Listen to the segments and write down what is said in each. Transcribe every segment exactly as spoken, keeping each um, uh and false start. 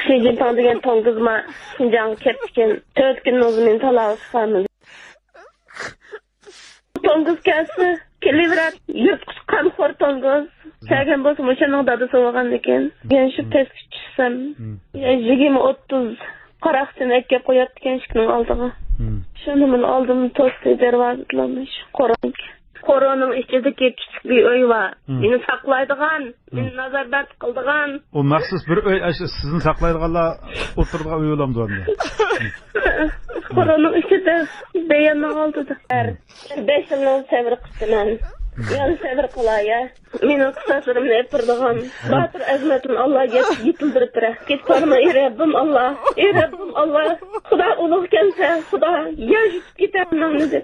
شى جىنپىڭ دېگەن توڭگۇزما شىنجاڭغا كەپتىكەن. تۆت كۈندىن ئۇزۇن مېنى تالاۋۇز قىلالمىدى. توڭگۇز كەلسە، كېلىۋېرەتتى. يىرتقۇچ قانخور توڭگۇز. كەلگەن بولسا، مۇشۇنىڭ دادىسى بولغاندىكىن. يەنە شۇ پەسكە چۈشسەم، يىگىرمە ئوتتۇز قاراقچىنى ئەكەپ قوياتتىكەن ئىشىكنىڭ ئالدىغا. شۇنى مېنى ئالدىمدا توستى، دەرۋازىدىلا مۇشۇ قورۇ. قورۇنىڭ ئىچىدىكى كىچىك بىر ئۆي بار. مېنى ساقلايدىغان، مېنى نازارەت قىلىدىغان. ئۇ مەخسۇس بىر ئۆي، ئاشۇ سىزنى ساقلايدىغانلار ئولتۇرىدىغان ئۆي بولامدۇ ئەمدى؟ قورۇنىڭ ئىچىدە، بەيەننىڭ ئالدىدا. ھەر بەش يىلنىڭ سەۋر قىپتىمەن. يەنە سەۋر قىلاي يا. مېنىڭ قىساسلىرىمنى ئېلىپ بېرىدىغان باتۇر ئەزىمەتنى ئاللا يېتىلدۈرۈپ بېرە. كېتىپ قالما، ئەي رەببىم ئاللا. ئەي رەببىم ئاللا. خۇدا ئۇلۇغكەنسە، خۇدا يەر يۇتۇپ كېتەرمەن دېدى.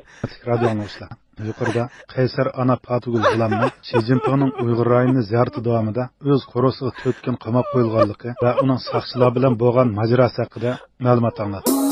رادىيو ئاڭلىغۇچىلار. يۇقىرىدا قەيسەر ئانا پاتىگۈل غۇلامنىڭ شى جىنپىڭنىڭ ئۇيغۇر رايونىنى زىيارىتى داۋامىدا ئۆز قورۇسىغا تۆت كۈن قاماپ قويۇلغانلىقى ۋە ئۇنىڭ ساقچىلار بىلەن بولغان ماجىراسى ھەققىدە مەلۇمات ئاڭلاتتۇق.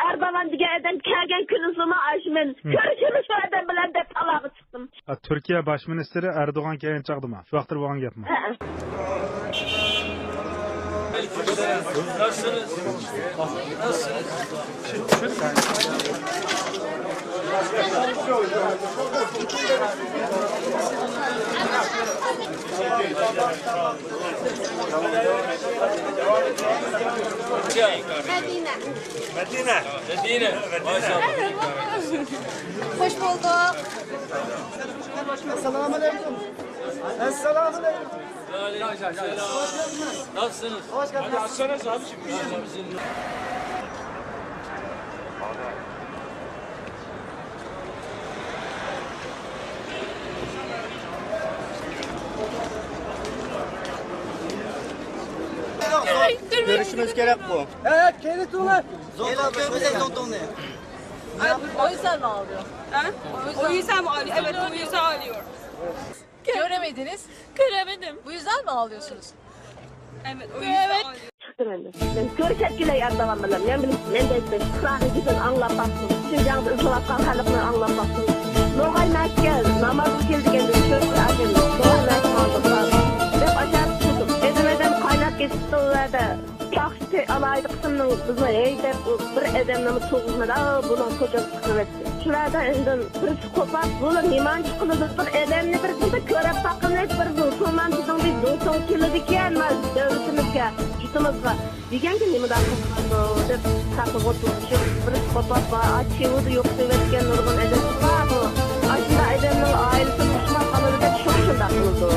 ئەردوغان دېگەن ئادەم كەلگەن كۈنىسىمۇ ئاشۇ مەن كۆرۈشىمۇ شۇ ئادەم بىلەن دەپ تالاغا چىقتىم. ھە، تۈركىيە باش مىنىستىرى ئەردوغان كەلگەن چاغدىمۇ؟ شۇ ۋاقىتتا بولغان گەپمۇ؟ ھە. مەدىنە. مەدىنە. مەدىنە. مەدىنە. ماشائاللاھ. خوش بولدۇق. ئەسسالامۇ ئەلەيكۇم. ئەسسالامۇ ئەلەيكۇم. ناسىلسىز؟ خوش گەلدىڭىز. كۆرۈشىمىز كېرەك بۇ. ھە، كېلىڭلار. Gel abla, söyle tontonla. O yüzden mi ağlıyor? Ha? O yüzden mi ağlıyor? Evet, o yüzden ağlıyor. Göremediniz. Göremedim. Bu yüzden mi ağlıyorsunuz? Evet, o yüzden ağlıyor. چىقتىم ئەمدى. مەن كۆرۈشەپ كېلەي ئەردوغان بىلەن. مەن بىلىپ، مەن دەيتتىم، قىراننىڭ گېپىنى ئاڭلاپ باقسۇن. شىنجاڭدا ئىزدىۋاتقان خەلقنى ئاڭلاپ باقسۇن. نوغاي مەسچىتكە نامازغا كېلىدىكەن، شۇ ئاخىر نوغاي مەسچىتكە ئالدىم. دەپ ئاشۇ يەردە تۇردۇم. ئېدىم، ئېدىم قايناپ كېتىپتۇ ئۇ يەردە. تاختا ئالاھىدە قىسىمنىڭ بىزنى ھەيدەپ، ئۇ بىر ئادەمنىمۇ تۇرغۇزمىدى. ئاۋۇ بۇنىڭ كوچىسىغا چىقىۋەتتى. شۇلاردا ئىندىن بىرسى قوپاپ، بۇلار نېمانچە قىلىدۇ؟ بىر ئادەمنى بىر، بىر كۆرۈپ باققىنى، بىر مۇسۇلمان بىزنىڭ بىر دوستىمىز كېلىدىكەن، مانا دۆلىتىمىزگە، يۇرتىمىزغا دېگەنگە نېمىداق قىلىدۇ دەپ، تاقىغا ئولتۇرۇپ، بىرسى قوپاپ، بار، ئاچىۋىدا يوقىتىۋەتكەن نۇرغۇن ئادەملەر بارمۇ؟ ئاشۇنداق ئادەمنىڭ ئائىلىسى مۇشۇنداق قىلىدۇ دەپ، شۇ شۇنداق قىلىدۇ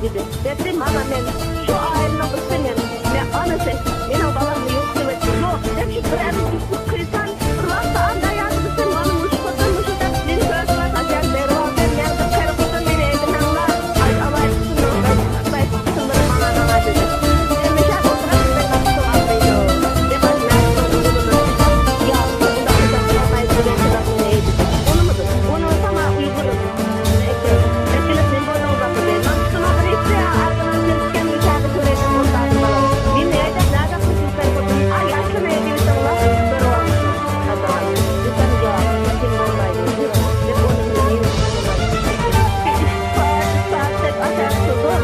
دېدى. دەپتۇ، مانا مەن شۇ ئائىلىنىڭ بىرسى مەن. مەن ئانىسى، مېنىڭ بالامنى يوقىتىۋەتتى. يوق، دەپ شۇ بىر ئەمىز قىلسام، بىر ۋاقىتتا ئانداق ياردىمىسى مانا مۇشۇ قىلدى، مۇشۇ دەپ مېنى كۆرسىتىۋەت، ئاجايىپ بېرىۋالدى. مەن بىر قېرى قىزىم، مېنى ھەيدىمەڭلار. ئاي، ئالاي قىزىمنىڭ بىر خىتاي قىزلىرى ماڭا، ماڭا دېدى. مەن مۇشۇ ئولتۇرۇپ، مەن نەپسىم ئالمايدۇ. دەپ ئاشۇ نەپسىنىڭ ئۇلىنى، يا، ئۇنداق، ئۇنداق قىلمايدۇ دېگەن سەۋەبنى ئېيتتى. ئۇنىمىدى. ئۇنىمىسا مانا ئۇيغۇر ئەكىلىپ نېمە بولدىڭىز دېدى. مانا شۇنىڭ بىر ئىككى ئاردىغان كۆرۈشكەن مۇشۇ يەردە كۆرەيدىغان بولسا ئادىملار. مېنى ھەيدەپ نەدە قىلىسىز سەن خوتۇن؟ ئاي، ياشلىرىنى ھەيدىۋېتىڭلار. بىر ۋاقىت. ئادىغان. دېسەم، ياق، مۇمكىن بولمايدۇ. دەپ ئۇنى مېنى ھەيدەپ قويمايدۇ. سائەت، سائەت دەپ ئاشۇ تۇردۇم.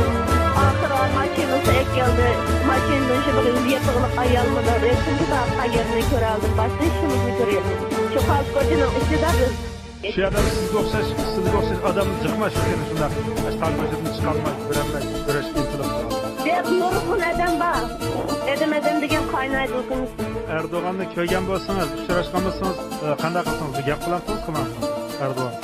ئاخىرى ماشىنىسى ئەكەلدى. ماشىنىدىن شۇ بىر يېپىقلىق ئايال بىلەن رەسىمگە تارتقان يەرنى كۆرەلىدىم. باشقا ھېچ نېمىنى كۆرەلمىدىم. شۇ خالتكوچىنىڭ ئىچىدە بىز شۇ يەردە سىزگە ئوخشاش، سىزگە ئوخشاش ئادەمنى جىقماش شۇ يەردە شۇنداق. ئاشۇ تاڭ كوچىدىن چىقالماي، كۆرەلمەي، كۆرۈشكە ئىنتىلىپ. بەك نۇرغۇن ئادەم بار. ئادەم، ئادەم دېگەن قاينايدۇ. ئەردوغاننى كۆرگەن بولسىڭىز، ئۇچراشقان بولسىڭىز، ئە، قانداق قىلسىڭىز؟ بىر گەپ قىلامسىز، قىلمامسىز؟ ئەردوغان.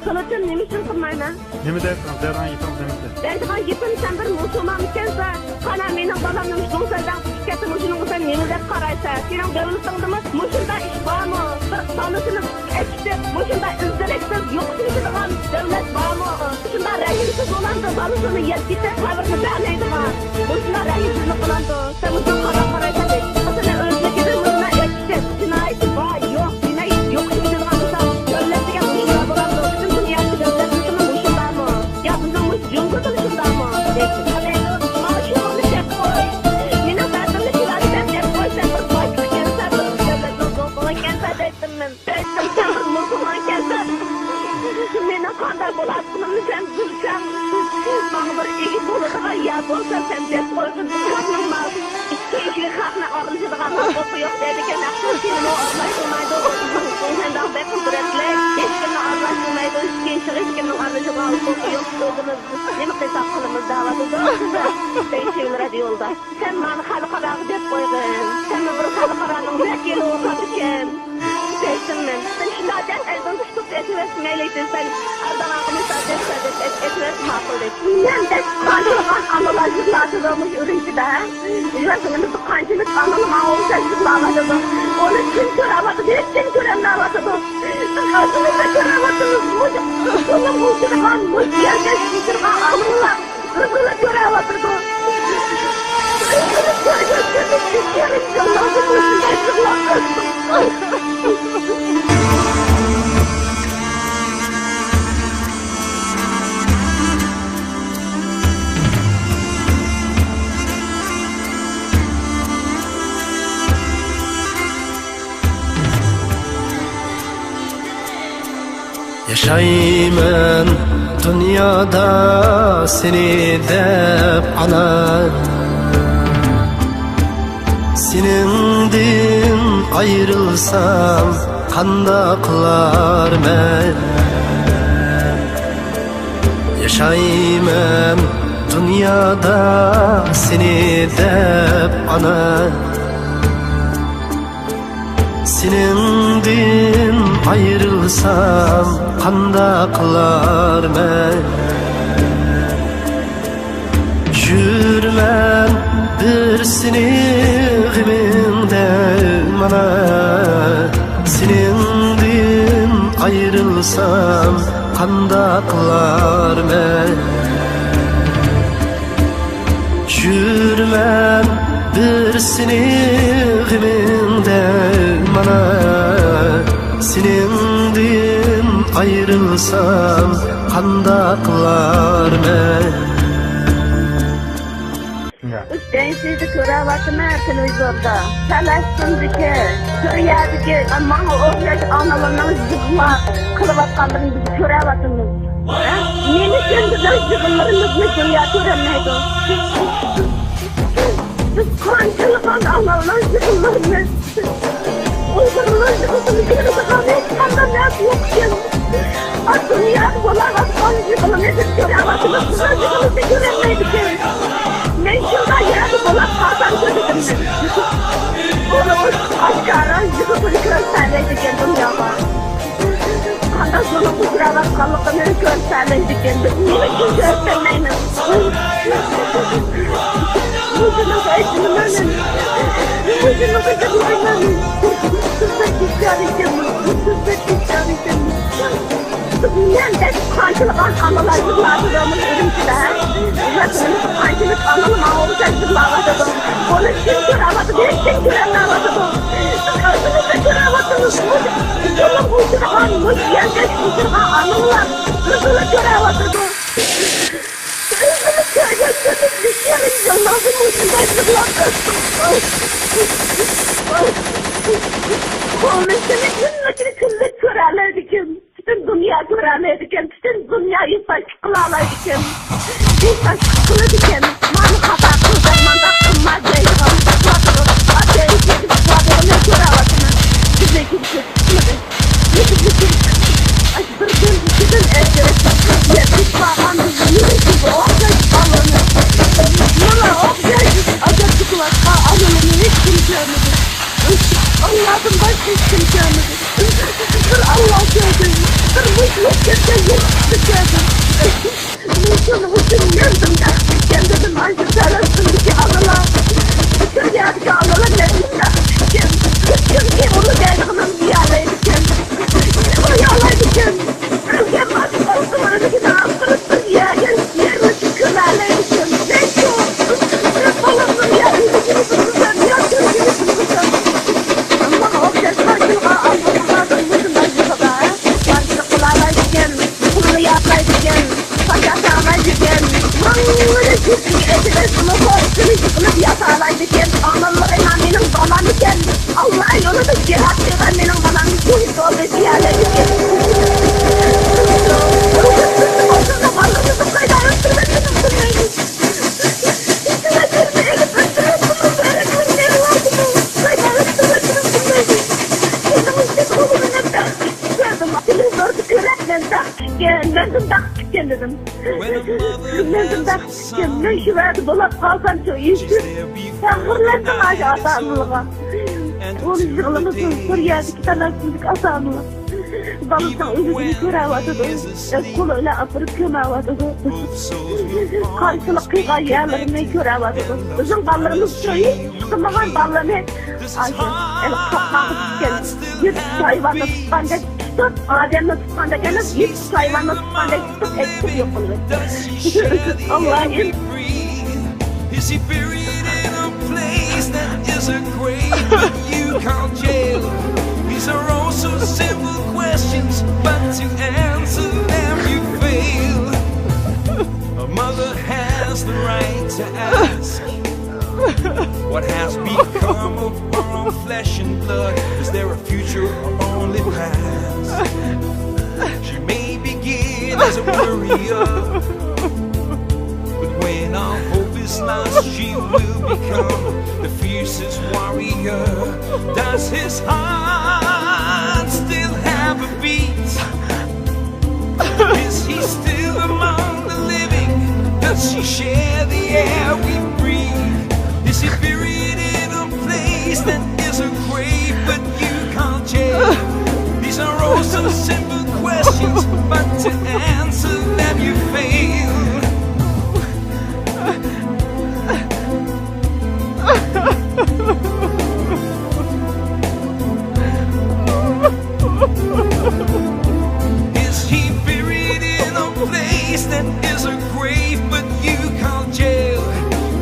قىلىچىم، نېمە ئۈچۈن قىلمايمەن؟ نېمە دەيسىڭ؟ دەيدىغان گېپىڭ نېمە؟ دەيدىغان گېپىم، سەن بىر مۇسۇلمانمىكەنسەن. قانا، مېنىڭ بالام نېمە شۇڭ سەندەك چۈشۈپ كەتتى، مۇشۇنىڭغا سەن نېمە دەپ قارايسەن؟ سېنىڭ دۆلىتىڭدىمۇ مۇشۇنداق ئىش بارمۇ؟ بىر بالىسىنى ئەكېتىپ، مۇشۇنداق ئىز-دېرەكسىز يوقىتىۋېتىدىغان دۆلەت بارمۇ؟ مۇشۇنداق رەھىمسىز بولامدۇ، بالىسىنى يەپ كېتىپ، قەبرىنى بەرمەيدىغان؟ مۇشۇنداق رەھىمسىزلىك قىلامدۇ؟ سەن مۇشۇنى قانداق قارايسەن دەيدۇ. سېنى ئۆزلۈكىدىن مۇشۇنداق ئېكىتىپ، جىنايىتى بار، يوق، دېمەك، يوق دېگەن مۇشۇنداق بولامدۇ؟ پۈتۈن دۇنيادىكى دۆلەتلىرىمۇ مۇشۇنداقمۇ؟ يا بىزنىڭ مۇشۇ جۇڭگودىمۇ شۇنداقمۇ؟ دەيدۇ. ماڭا شۇنى دەپ قوي. مېنىڭ دەردىمنى شۇلارنى دەپ، دەپ قوي، سەن بىر باشلىقكەنسەن، بىر دۆلەتنىڭ زوڭزىڭىكەنسەن دەيتتىم مەن. دەيتتىم، سەن بىر مۇسۇلمانكەنسەن. مېنىڭ قانداق بولاتتىغىنىمنى سەن بىلسەڭ، ماڭا بىر ئىگە بولىدىغان يەر بولسا سەن دەپ قويغىن. خەقنىڭ مال، ئىككى ئىككى خەقنى ئارىلىشىدىغان ھوقۇقى يوق دەيدىكەن. ھەقنىڭ سېنىمۇ ئارىلاشتۇرمايدۇ. سەندەك بەك قۇدرەتلىك، ھېچكىمنى ئارىلاشتۇرمايدۇ. ھېچكىم، ھېچكىمنىڭ ئارىلىشىدىغان ھوقۇقى يوق. ئۆزىمىز نېمە قىلساق قىلىمىز دەۋاتىدۇ. سەن شىۋىلرەد يولداش. سەن مانا خەلقئاراغا دەپ قويغىن. سەن بىر خەلقئارانىڭ ۋەكىلى بولغانىكەن. دەيسەن مەن. سەن شۇنداق دەپ ئەلدىن تۇتۇپ ئېتىۋەتسە مەيلى ئېيتىسەن. ئەردوغانغا مىسال دەپ، دەپ ئېتىۋەتسە ماقۇل دەيسەن. مەن دەپ قاندۇرغان ئانىلار يىغلاۋاتىدۇ مۇشۇ ئۈرۈمچىدە. ۋەتىنىمىزدە قانچىلىك ئانىلار ماڭا ئوخشاش يىغلاۋاتىدۇ. ئۇنى كىم كۆرەۋاتىدۇ؟ ھېچكىم كۆرەلمەيۋاتىدۇ. بىز ئۆزىمىزلا كۆرەۋاتىمىز. مۇشۇ زۇلۇم ئۇچرىغان، مۇشۇ يەرگە ئۇچرىغان ئانىلار. ياشايمەن دۇنيادا سېنى دەپ ئانا، سېنىڭدىن ئايرىلسام قانداق قىلارمەن؟ ياشايمەن دۇنيادا سېنى دەپ ئانا، سېنىڭدىن ئايرىلسام قانداق قىلارمەن؟ يۈرمەن بىر سېنى غېمىڭدە مانا، سېنىڭدىن ئايرىلسام قانداق قىلارمەن؟ يۈرمەن بىر سېنى غېمىڭدە مانا، سېنىڭدىن ئايرىلسام قانداق قىلارمەن؟ ئۈچىنچىدە كۆرۈۋاتىمەن تېلېۋىزوردا. پەلەستىندىكى، سۈرىيەدىكى ماڭا ئوخشاش ئانىلارنىڭ يىغلاپ قىلىۋاتقانلىرىنى بىز كۆرۈۋاتىمىز. ھە؟ نېمە ئۈچۈن بىزنىڭ يىغىنلىرىمىزنى دۇنيا كۆرەلمەيدۇ؟ بىز قانچىلىغان ئانىلار يىغىنلىرىمىز، ئۇيغۇرلار يىغىنلىرىنى كۆرىدىغان ھېچقانداق نەرسە يوق ئىكەن. دۇنيادا بولاۋاتقان يىغىننى بىز كۆرەۋاتىمىز، بىزنىڭ يىغىنىمىزنى كۆرەلمەيدىكەن. مەن شۇنداق يەردە بولاپ قالسام كۆرىدىكەنمەن. ئۇنى ئاشكارا يىغىپ كۆرسەتمەيدىكەن دۇنياغا. قانداق زۇلۇمغا ئۇچراۋاتقانلىقىنى كۆرسەتمەيدىكەن. بىز نېمە ئۈچۈن كۆرسەتمەيمىز؟ مۇشۇنىڭغا ئېچىنىمەن. مۇشۇنىڭغا يىغلايمەن. بىز بەك بىچارە ئىكەنمىز. بىز بەك بىچارە ئىكەنمىز. مەن بەك قانچىلىغان ئانىلار يىغلاۋاتىدۇ ئۈرۈمچىدە. ۋەتىنىمىزدە قانچىلىك ئانىلار ماڭا ئوخشاش يىغلاۋاتىدۇ. بۇنى كىم كۆرەۋاتىدۇ؟ ھېچكىم كۆرەلمەيۋاتىدۇ. بىز ئۆزىمىزلا كۆرەۋاتىمىز. مۇشۇ زۇلۇم ئۇچرىغان، مۇشۇ يەرگە ئۇچرىغان ئانىلار ئۆزىلا كۆرەۋاتىدۇ. ئۆزىمىز كۆرگەن كۈندە بىز يەنە يىللاردىن مۇشۇنداق يىغلاپ ئۆتتۇق. قولنى سېلىپ يىللىكىنى كۈنلۈك كۆرەلەيدىكەن. پۈتۈن دۇنيا كۆرەلەيدىكەن، پۈتۈن دۇنيا ھېسداشلىق قىلالايدىكەن، ھېسداشلىق قىلىدىكەن. مانا خاتا قىلدىڭ، مانداق قىلما دەيدىغان قىلىۋاتىدۇ. ئاتەيكەن قىلىۋاتىدۇ، مەن كۆرەۋاتىمەن. بىزنىڭكى كۆرۈپ چىقمىدى. لېكىن، لېكىن، ئاشۇ بىردىن، ئىككىدىن ئەجرەپ، يەتكۈچ بارغان بىزنىڭ ئوخشاش بالىنى. مانا ئوخشاش ئازاب چېكىۋاتقان ئانىلىرىنى ھېچكىم كۆرمىدى. ئاللادىن باشقا ھېچكىم كۆرمىدى. بىر ئاللا كۆردى. تۇرمۇشلۇق كەتكەن يىرتقۇچنى كۆردۈم. مەن شۇنىڭ ئۈچۈن مەن بۇنداق كەتكەن دېدىم، ئاشۇ پەلەستىندىكى ئانىلار، سۈرىيەدىكى ئانىلار مەن بۇنداق كەتكەن. چۈنكى ئۇنى دەيدىغىنىم يېيەلەيدىكەن. نېمە يېيەلەيدىكەن؟ ئۆلگەن بولسىمۇ ئۆلگىنى ئاختۇرۇپ بىر يەرگە يەرلىشىپ كۆمەلەيدىكەن. نەچچە بالامنىڭ يا ئۆلۈشىنى بىلمىسەم، يا چۆكۈنۈشىنى بىلمىسەم. ئەمما ئوبدەستان كىلغان ئالغۇزۇملاردىن مۇشۇنداق يىغىدا، بارچىلىق قىلالايدىكەن، پۇلنى ياسايدىكەن، پاچاق ئالايدىكەن، ماڭىلا جىسمى ئېتىلىپ، قىلىپ ياسالايدىكەن. ئانىلىرى مېنىڭ بالام ئىكەن. ئاللا يولىدا جىھاد قىلغان مېنىڭ بالامنى شېھىت بولدى دېيەلەيدىكەن. تېلېۋىزوردا كۆرۈپ، مەن بەخت ئىكەن، مەن بەخت ئىكەن دېدىم. مەن بەخت ئىكەن، مەن شۇ ۋەدە بولاپ قالسام، شۇ ئىشىم. تەقدىرلەندىم ئاشۇ ئاتا-ئانىلىرىغا. ئۇنى يىغلىمىسۇن، سۈرىيەدىكى پەلەستىندىكى ئاتا-ئانىلار. بالىسىنىڭ ئۆلۈشىنى كۆرەۋاتىدۇ. ئۆز قولى بىلەن ئاپىرىپ كۆمۈۋاتىدۇ. قارشىلىق قىلغان يەرلىرىنى كۆرەۋاتىدۇ. بىزنىڭ بالىلىرىمىز ئۇچرىيىپ چىقمىغان بالىلىرنى ئاشۇ، ھېلىقى قاپقانغا تۇتقان، يىرتقۇچ ھايۋاننى تۇتقاندەك تۇتۇپ، ئادەمنى تۇتقاندەك ئەمەس، يىرتقۇچ ھايۋاننى تۇتقاندەك تۇتۇپ، ئېتىپ يوق قىلىۋەتتى. ئاللاھىم. Is he buried in a place that is a grave that you can't jail? These are also simple questions, but to answer them you fail. A mother has the right to ask, what has become of our own flesh and blood? Is there a future or only past? She may begin as a warrior, but when all hope is lost, she will become the fiercest warrior. Does his heart still have a beat? Is he still among the living? Does she share the air we breathe? Is he buried in a place that is a grave but you can't jail? These are also simple questions, but to answer them you fail. Is he buried in a place that is a grave but you can't jail?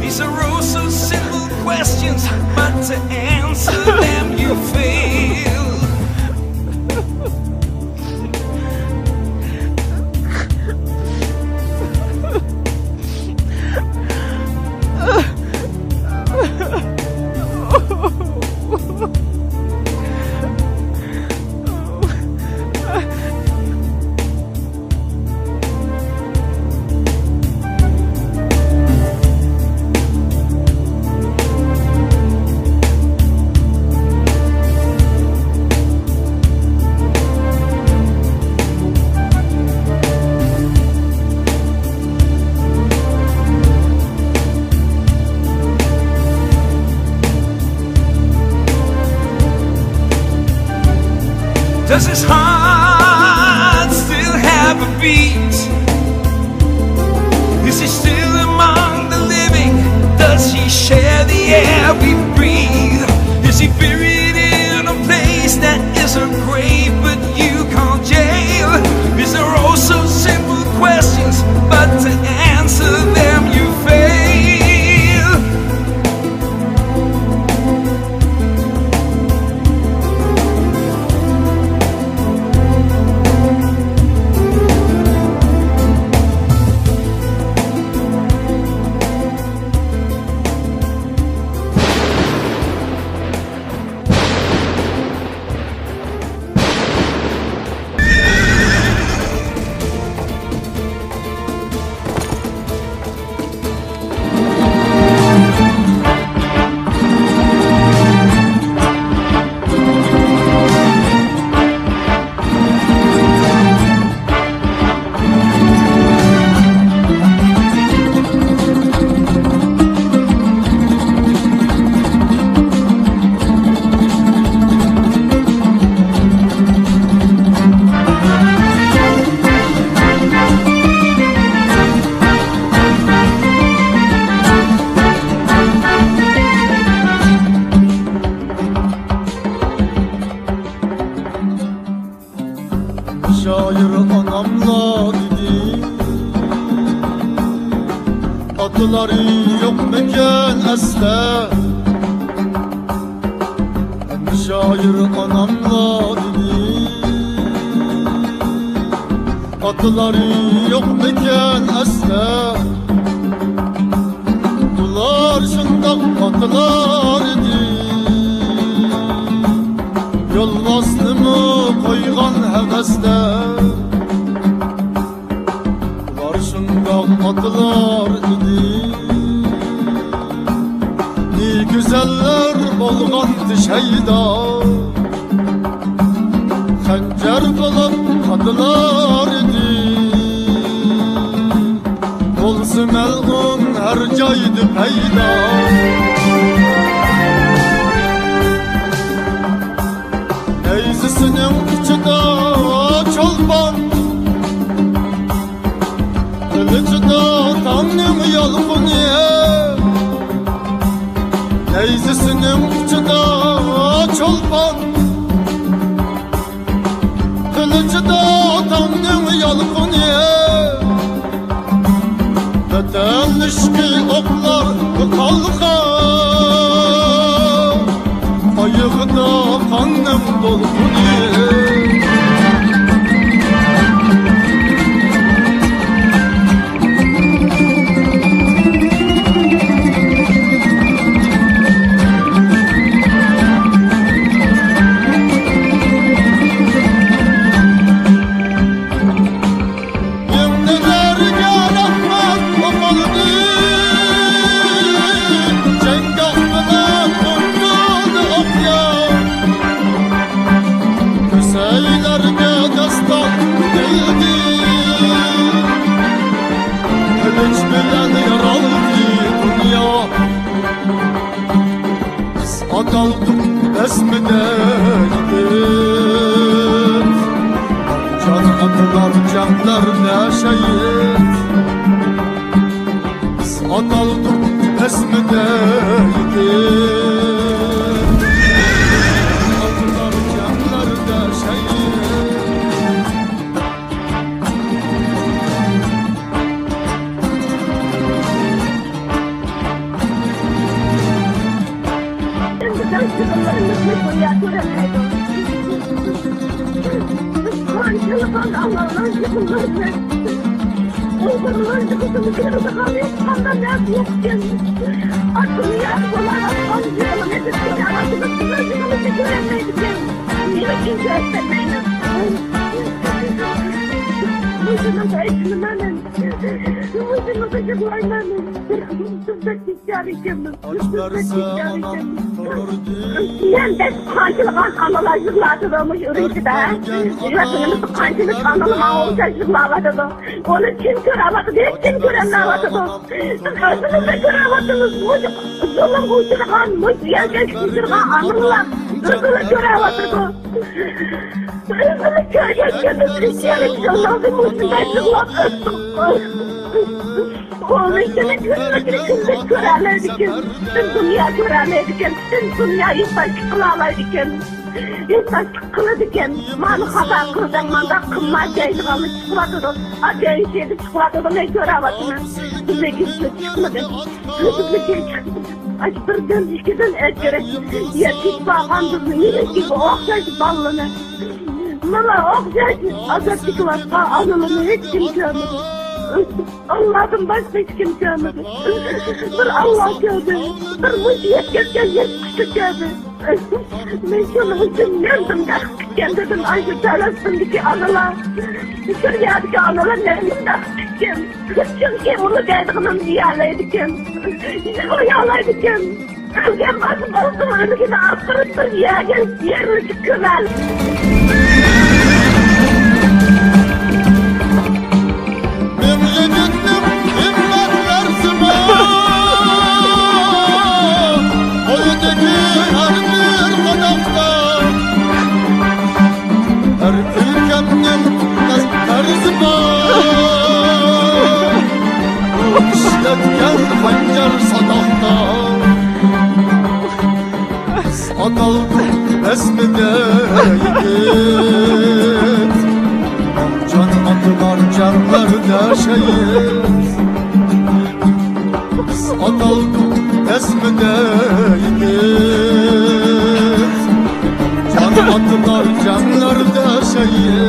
These are also simple questions, but to answer them you fail. Does his heart still have a beat? Is he still among the living? Does he share the air we breathe? Is he buried in a place that is a grave but you can't jail? These are also simple questions, but to answer them you fail. ئاتىلار يوقمىكەن ئەسلى؟ ھەم شائىر ئاناملا دېدى. ئاتىلار يوقمىكەن ئەسلى؟ بۇلار شۇنداق ئاتىلار ئىدى، يولۋاسنىمۇ قويغان ھەۋەسلەر. بۇلار شۇنداق ئاتىلار ئىدى، نى گۈزەللەر بولغانتى شەيدا. خەنجەر بولۇپ قاتىلار ئىدى، بولسا مەلئۇن ھەر جايدا پەيدا. نەيزىسىنىڭ ئۇچىدا چولپان، قىلىچىدا تاڭنىڭ يالقۇنى. نەيزىسىنىڭ ئۇچىدا چولپان، قىلىچىدا تاڭنىڭ يالقۇنى. ۋەتەن ئىشقى ئوقلار قالغان، ئايىغىدا قاننىڭ دولقۇنى. يىڭنىلەرگە رەھمەت ئوقۇلدى، جەڭگاھ بىلەن ئۇنتۇلدى ئوقيا. كۆسەيلەرگە داستان ئېيتىلدى، قىلىچ بىلەن يارالدى دۇنيا. بىز ئاتالدۇق بەزمىدە يىگىت، جان ئاتىلار جەڭلەردە شەھىت. بىز ئاتالدۇق بەزمىدە يىگىت، ئاتىلار جەڭلەردە شەھىت. مەن بەك قانچىلىغان ئانىلار يىغلاۋاتىدۇ مۇشۇ ئۈرۈمچىدە. ۋەتىنىمىزدە قانچىلىك ئانىلار ماڭا ئوخشاش يىغلاۋاتىدۇ. ئۇنى كىم كۆرۈۋاتىدۇ؟ ھېچكىم كۆرەلمەيۋاتىدۇ. بىز ئۆزىمىزلا كۆرۈۋاتىمىز. مۇشۇ زۇلۇمغا ئۇچرىغان، مۇشۇ يەرگە ئۇچرىغان ئانىلار ئۆزىلا كۆرۈۋاتىدۇ. ئۆزىلا كۆرگەن كۈندە بىز يەنە يىغلاۋاتىمىز. مۇشۇنداق يىغلاپ ئۆتتۇق. ئۇنىڭكىنى كۈنلۈكىنى كۈندە كۆرەلەيدىكەن، پۈتۈن دۇنيا كۆرەلەيدىكەن، پۈتۈن دۇنيا ھېسداشلىق قىلالايدىكەن، ھېسداشلىق قىلىدىكەن. مانا خاتا قىلدىڭ، مانداق قىلما دەيدىغانلار چىقىۋاتىدۇ. ئاكەيشىدە چىقىۋاتىدۇ، مەن كۆرەۋاتىمەن. بىزنىڭكى چىقمىدى. بىزنىڭكى چىقمىدى. ئاش بىردىن، ئىككىدىن ئەجرەش يەتكۈزۈپ بارغان بىزنىڭ يېنىكىگە ئوخشاش بالىنى. مانا ئوخشاش ئازاب چېكىۋاتقان ئانىلىرىنى ھېچكىم كۆرمىدى. ئاللادىن باشقا ھېچكىم كۆرمىدى. بىر ئاللا كۆردى، بىر مۇشۇ يەتكەزگەن يىرتقۇچنى كۆردى. مەن شۇنىڭ ئۈچۈن مەندىن بەخت كۈتكەن دېدىم، ئاشۇ پەلەستىندىكى ئانىلار. سۈرىيەدىكى ئانىلار مەندىن بەخت كۈتكەن. چۈنكى ئۇنى دەيدىغىنىنى دېيەلەيدىكەن. يىغلىيالايدىكەن. ئۆلگەن بالىسى بولسىمۇ ئۆلگىنى ئاپىرىپ بىر يەرگە يەرلىككە كۆمەل. مىڭ يىگىتنىڭ ھىممەت لەرزى بار، قولىدىكى ھەر بىر قاداقتا. ھەر كۈلكەمنىڭ قەرزى بار، ئۇ ئىشلەتكەن خەنجەر ساداقتا. ئاتالدى بەزمىدە يىگىت، جان ئاتىلار جەڭلەردە شەھىت. ئاتالدى تەسمىدە يىگىت. جان ئاتىلار جەڭلەردە شېھىت.